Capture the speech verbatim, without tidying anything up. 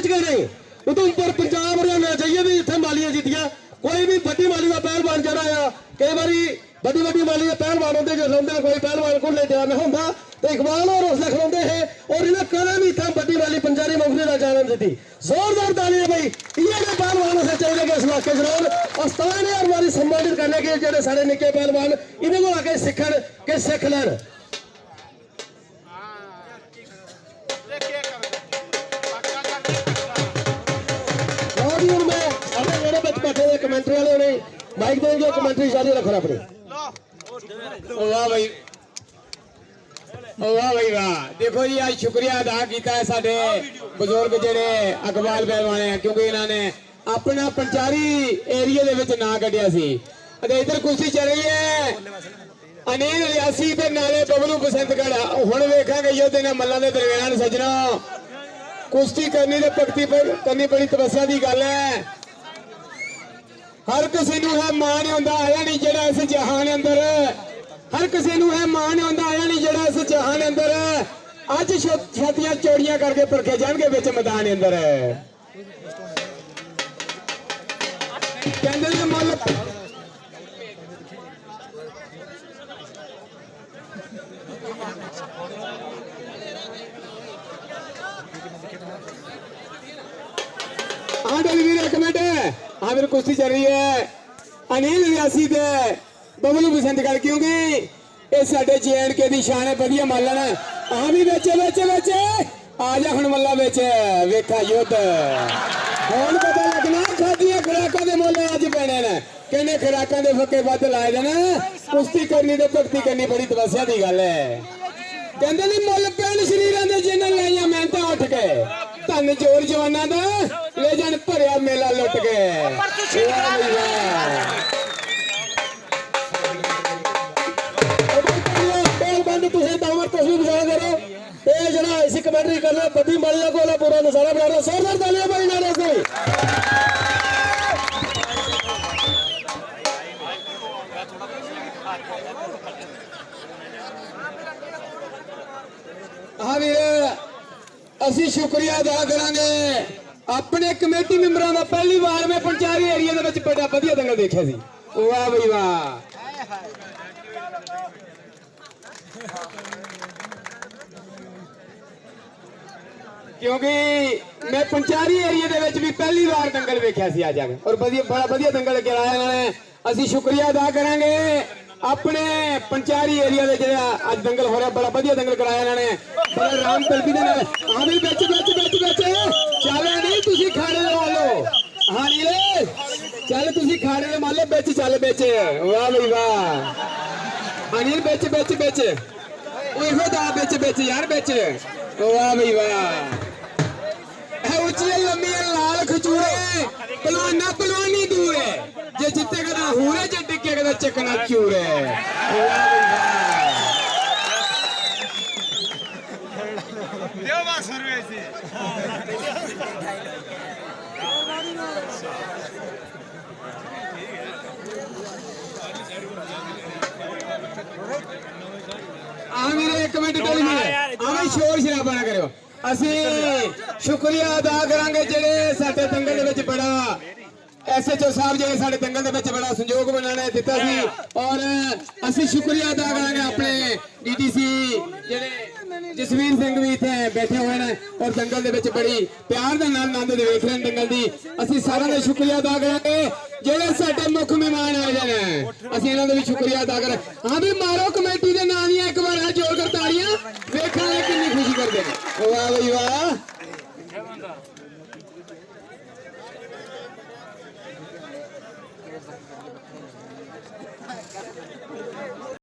गै नेईं। उधमपुर, पंजाब, हरियाणा जाइयै बी इत्थै मालियां जित्तियां। कोई बी बड्डी माली दा पैहलवान जेह्ड़ा आ, केईं बारी बड्डी बड्डी माली दे पैहलवान होंदे, जिसलै उं'दे कोई पैहलवान घुलने त्यार नेईं होंदा, ते इकबाल होर उसलै खड़ोंदे हे और इ'नें कदें बी इत्थै बड्डी माली पंचैरी मोंगरी दा जान नेईं दित्ती। जोरदार तालियां भाई, इ'यै नेह् पैहलवान असें चाहिदे कि इस इलाके च रौह्न। और सतारां ज्हार बारी सम्मानित करने के जेह्ड़े साढ़े निक्के पैहलवान, इ'नें कोला किश सिक्खन, किश सिक्ख लैन। ਲਓ ਜੀ, ਹੁਣ ਮੈਂ ਆਪਣੇ ਜਿਹੜੇ ਵਿੱਚ ਬੈਠੇ ਨੇ ਕਮੈਂਟਰੀ ਵਾਲੇ, ਉਹਨੇ ਮਾਈਕ ਦੇਣਗੇ, ਕਮੈਂਟਰੀ ਜਾਰੀ ਰੱਖਣਾ ਆਪਣੀ। वाह भाई, वाह भाई वाह। देखो जी, आज शुक्रिया अदा किया है साडे बुजुर्ग जेडे अकबाल पहलवान हैं, क्योंकि इन्होंने अपना पंचारी एरिया ਦੇ ਵਿੱਚ ਨਾਂ ਕੱਢਿਆ ਸੀ। अदे इधर कुश्ती चल रही है। अनिल रियासी ते नाले बबलू बसंतगढ़। हुण वेखांगे युद्ध इन्हां मल्लां दे दरम्यान सज्जणो। कुश्ती करनी ते भगती प- करनी बड़ी तपस्या दी गल्ल ऐ। हर किसी नू है माण होंदा आया नहीं जेड़ा इस जहान अंदर। हर किसी नू है माण होंदा आया नहीं जेड़ा इस जहान अंदर। अज छातियां चौड़ियां करके परखे जाणगे बिच मैदान अंदर। ਕਹਿੰਦੇ ਨੇ ਮੁੱਲ ਹਾਂ ਡਲਵੀਰ ਇੱਕ ਮਿੰਟ। ਹਾਂ ਫਿਰ ਕੁਸ਼ਤੀ ਚੱਲ ਰਹੀ ਹੈ। ਅਨਿਲ ਰਿਆਸੀ ਤੇ ਬਬਲੂ ਬਸੰਤਗੜ੍ਹ ਕਿਉਂਕਿ ਇਹ ਸਾਡੇ ਜੀਐਂਡਕੇ ਦੀ ਸ਼ਾਨ ਹੈ। ਵਧੀਆ ਮਾਲਣ ਆ ਵੀ ਵਿੱਚ ਵਿੱਚ ਵਿੱਚ ਆ ਜਾ ਹੁਣ ਮੱਲਾ ਵਿੱਚ ਵੇਖਾ ਯੁੱਧ। ਹੁਣ ਪਤਾ ਲੱਗਣਾ ਖਾਦੀਆਂ ਖੁਰਾਕਾਂ ਦੇ ਮੁੱਲ ਅੱਜ ਪੈਣੇ ਨੇ। ਕਿੰਨੇ ਖੁਰਾਕਾਂ ਦੇ ਫੱਕੇ ਵੱਧ ਲਾਏ ਜਾਣ। ਕੁਸ਼ਤੀ ਕਰਨੀ ਤੇ ਭਗਤੀ ਕਰਨੀ ਬੜੀ ਤਪੱਸਿਆ ਦੀ ਗੱਲ ਹੈ। ਕਹਿੰਦੇ ਨੇ ਮੁੱਲ ਪੈਣ ਸਰੀਰਾਂ ਦੇ ਜਿਨ੍ਹਾਂ ਲਾਈਆਂ ਮਿਹਨਤਾਂ ਉੱਠ ਕੇ। ਧੰਨ ਜੋਰ ਜਵਾਨਾਂ ਦਾ ਲੈ ਜਾਣ ਭਰਿਆ ਮੇਲਾ ਲੁੱਟ ਕੇ। ਵਾਹ ਬਈ ਵਾਹ। ਉਹ ਬਈ ਕਰੀਏ, ਬੇਲ ਬੰਦ ਤੁਸੀਂ ਦਾਵਰ ਤੁਸੀਂ ਵੀ ਜਾਇਆ ਕਰੋ। ਇਹ ਜਿਹੜਾ ਅਸੀਂ ਕਮੈਂਟਰੀ ਕਰਨਾ ਬੱਦੀ ਮਾਲੀਆ ਕੋਲ ਹੈ, ਪੂਰਾ ਨਜ਼ਾਰਾ ਬਣਾ ਰਿਹਾ। ਜ਼ੋਰਦਾਰ ਤਾਲੀਆਂ ਬਈ ਨਾਰੇ ਸੀ। ਹਾਂ ਵੀਰ, ਅਸੀਂ ਸ਼ੁਕਰੀਆ ਅਦਾ ਕਰਾਂਗੇ ਆਪਣੇ ਕਮੇਟੀ ਮੈਂਬਰਾਂ ਦਾ। ਪਹਿਲੀ ਵਾਰ ਮੈਂ ਪੰਚਾਰੀ ਏਰੀਆ ਦੇ ਵਿੱਚ ਬੜਾ ਵਧੀਆ ਦੰਗਲ ਦੇਖਿਆ ਸੀ। ਵਾਹ ਬਈ ਵਾਹ। ਕਿਉਂਕਿ ਮੈਂ ਪੰਚਾਰੀ ਏਰੀਆ ਦੇ ਵਿੱਚ ਵੀ ਪਹਿਲੀ ਵਾਰ ਦੰਗਲ ਵੇਖਿਆ ਸੀ ਅੱਜ। ਔਰ ਵਧੀਆ, ਬੜਾ ਵਧੀਆ ਦੰਗਲ ਕਰਾਇਆ ਇਹਨਾਂ ਨੇ। ਅਸੀਂ ਸ਼ੁਕਰੀਆ ਅਦਾ ਕਰਾਂਗੇ ਆਪਣੇ ਪੰਚਾਰੀ ਏਰੀਆ ਦੇ ਜਿਹੜਾ ਅੱਜ ਦੰਗਲ ਹੋ ਰਿਹਾ, ਬੜਾ ਵਧੀਆ ਦੰਗਲ ਕਰਾਇਆ ਇਹਨਾਂ ਨੇ। ਬੜਾ ਰਾਮ ਤਲਬੀ ਦੇ ਨਾਲ। ਆਮਿਰ ਵਿੱਚ ਵਿੱਚ ਵਿੱਚ ਵਿੱਚ ਚੱਲ ਨਹੀਂ, ਤੁਸੀਂ ਖਾੜੇ ਲਵਾ ਲਓ। ਹਾਂ ਨੀਲੇ, ਚੱਲ ਤੁਸੀਂ ਖਾੜੇ ਦੇ ਮਾਲੋ ਵਿੱਚ, ਚੱਲ ਵਿੱਚ। ਵਾਹ ਬਈ ਵਾਹ। ਹਾਂ ਨੀਲ ਵਿੱਚ ਵਿੱਚ ਵਿੱਚ। ਉਹ ਇਹੋ ਦਾ ਵਿੱਚ ਵਿੱਚ ਯਾਰ ਵਿੱਚ। ਵਾਹ ਬਈ ਵਾਹ। ਇਹ ਉੱਚੀਆਂ ਲੰਮੀਆਂ ਲਾਲ ਖਜੂਰੇ, ਪਹਿਲਵਾਨਾ ਪਹਿਲਵਾਨੀ ਦੂਰ ਹੈ। ਜੇ ਜਿੱਤੇਗਾ ਤਾਂ ਹੂਰ ਹੈ, ਜੇ ਡਿੱਗੇਗਾ ਤਾਂ ਚੱਕਣਾ ਚੂਰ ਹੈ। ਵਾਹ ਬਈ ਵਾਹ। ਦਿਓ ਬਸ ਫਿਰ ਵੇਚੀ। ਆ ਵੀਰੇ ਇੱਕ ਮਿੰਟ, ਡੋਲੀ ਵੀਰੇ, ਆ ਵੀ ਸ਼ੋਰ ਸ਼ਰਾਬਾ ਨਾ ਕਰਿਓ। ਅਸੀਂ ਸ਼ੁਕਰੀਆ ਅਦਾ ਕਰਾਂਗੇ ਜਿਹੜੇ ਸਾਡੇ ਦੰਗਲ ਦੇ ਵਿੱਚ ਬੜਾ, ਐਸਐਚਓ ਸਾਹਿਬ ਜਿਹੜੇ ਸਾਡੇ ਦੰਗਲ ਦੇ ਵਿੱਚ ਬੜਾ ਸਹਿਯੋਗ ਉਹਨਾਂ ਨੇ ਦਿੱਤਾ ਸੀ। ਔਰ ਅਸੀਂ ਸ਼ੁਕਰੀਆ ਅਦਾ ਕਰਾਂਗੇ ਆਪਣੇ ਡੀਡੀਸੀ ਜਿਹੜੇ ਜਸਵੀਰ ਸਿੰਘ ਵੀ ਇੱਥੇ ਬੈਠੇ ਹੋਏ ਨੇ ਔਰ ਦੰਗਲ ਦੇ ਵਿੱਚ ਬੜੀ ਪਿਆਰ ਦੇ ਨਾਲ ਆਨੰਦ ਦੇ ਵੇਖ ਰਹੇ ਨੇ ਦੰਗਲ ਦੀ। ਅਸੀਂ ਸਾਰਿਆਂ ਦਾ ਸ਼ੁਕਰੀਆ ਅਦਾ ਕਰਾਂਗੇ ਜਿਹੜੇ ਸਾਡੇ ਮੁੱਖ ਮਹਿਮਾਨ ਆਏ ਨੇ, ਅਸੀਂ ਇਹਨਾਂ ਦਾ ਵੀ ਸ਼ੁਕਰੀਆ ਅਦਾ ਕਰਾਂਗੇ। ਹਾਂ ਵੀ ਮਾਰੋ ਕਮੇਟੀ ਦੇ ਨਾਂ ਦੀਆਂ ਇੱਕ ਵਾਰ ਜ਼ੋਰਦਾਰ ਤਾੜੀਆਂ, ਵੇਖਾਂਗੇ ਕਿੰਨੀ ਖੁਸ਼ੀ ਕਰਦੇ ਨੇ। ਵਾਹ ਬਈ ਵਾਹ।